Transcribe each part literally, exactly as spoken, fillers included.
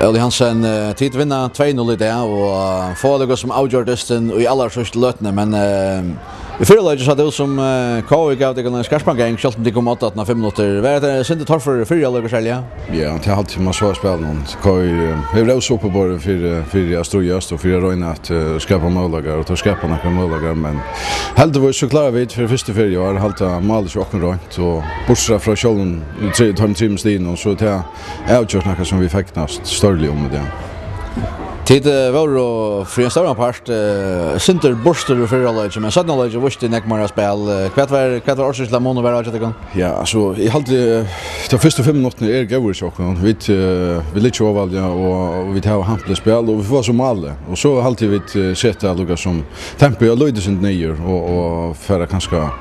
Óli Hansen, eh, tit vinna tvey null í dag og, eh, fáa tykkum sum avgjørt dystin í allarsíðstu løtuni, men, eh, í fyrra leiki sá tað út sum, eh, K Í gav tykkum ein skarpan gang, sjálvt um tykkum áttu aftan á fimm minuttir. Var tað eitt sindur torførur fyrri hálvleikur serliga? Ja, tað er altíð man sá spælinum. K Í, eh, hevur rósa uppi á borðið fyri, fyri at stríðast og fyri at royna at, eh, skapa møguleikar, og teir skapa nakrar møguleikar, men heldigvís so klára vit fyri fyrstu ferð í ár at halda málið hjá okkum reint, og burtursæð frá sjálvum tre-, teimum trimum stigunum, so er tað avgjørt nakað sum vit fegnast stórliga um í dag. Tit, eh, vóru fyri ein stóran part, eh, sindur burtur úr fyrra leiki, men seinna leiki vísti nógv meira spæl. Eh, hvat var, hvat var orsøkin til at munurin var á hjá tykkum? Ja, altso, eg haldi, eh, tey fyrstu fimm minuttirnar eru góðar hjá okkum. Vit, eh, vit liggja ovarliga, og, og vit hava hampiligt spæl, og vit fáa so málið. Og so haldi eg vit, eh, seta líka sum tempoið eitt lítið sindur niður, og, og fara kanska,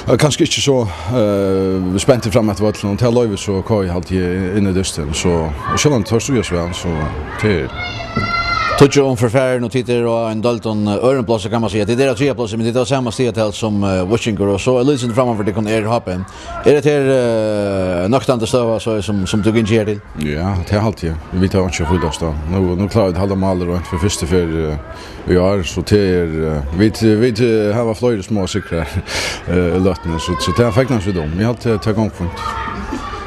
eh, kanska ikki so, eh, spentir fram eftir vøllinum, og tað loyvir so K Í, haldi eg, inn í dystin. So, og sjálvandi teir stríðast væl, so tað er Tíggju umfyri farin, og tit eru á einum deildum, eh, øðrum plássi, kann man siga. Tit eru á triðja plássi, men tit eru á sama stigatal sum, eh, Víkingur, og so eitt lítið sindur frammanfyri tykkum er H B M. Er hetta her, eh, nøktandi støða, so sum, sum tú gongur her til? Ja, tað haldi eg. Vit hava einki at fílast á. Nú, nú klára vit at halda málið reint fyri fyrstu ferð, eh, í ár, so tað er, eh, vit, vit, eh, hava fleiri smáar sigrar, eh, í løtuni, so, so tað fegnast vit um. Eg haldi, tað gongur fínt.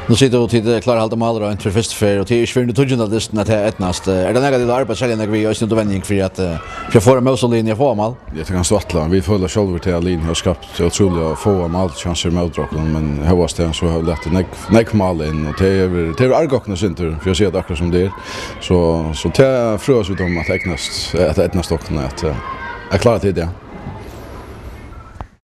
Nú sigur tú, tit, eh, klára at halda málið reint fyri fyrstu ferð, og tað er ikki fyrr enn í tíggjunda dystin, at tað eydnast. Eh, er tað nakað, tit arbeiða serliga nógv við, eisini undir venjing, fyri at, eh, fyri at fáa mótstøðuliðini at fáa mál? Ja, tað kann stilla. Vit føla sjálvir, at tað liðið hevur skapt ótrúliga fáar málkjansir móti okkum, men hóast tað, so hava vit latið nógv, nógv mál inn, og tað hevur, tað hevur argað okkum eitt sindur, fyri at siga tað akkurát sum tað er. So, so tað frøast vit um at eydnast, at eydnast okkum at, eh, at klára tað, ja.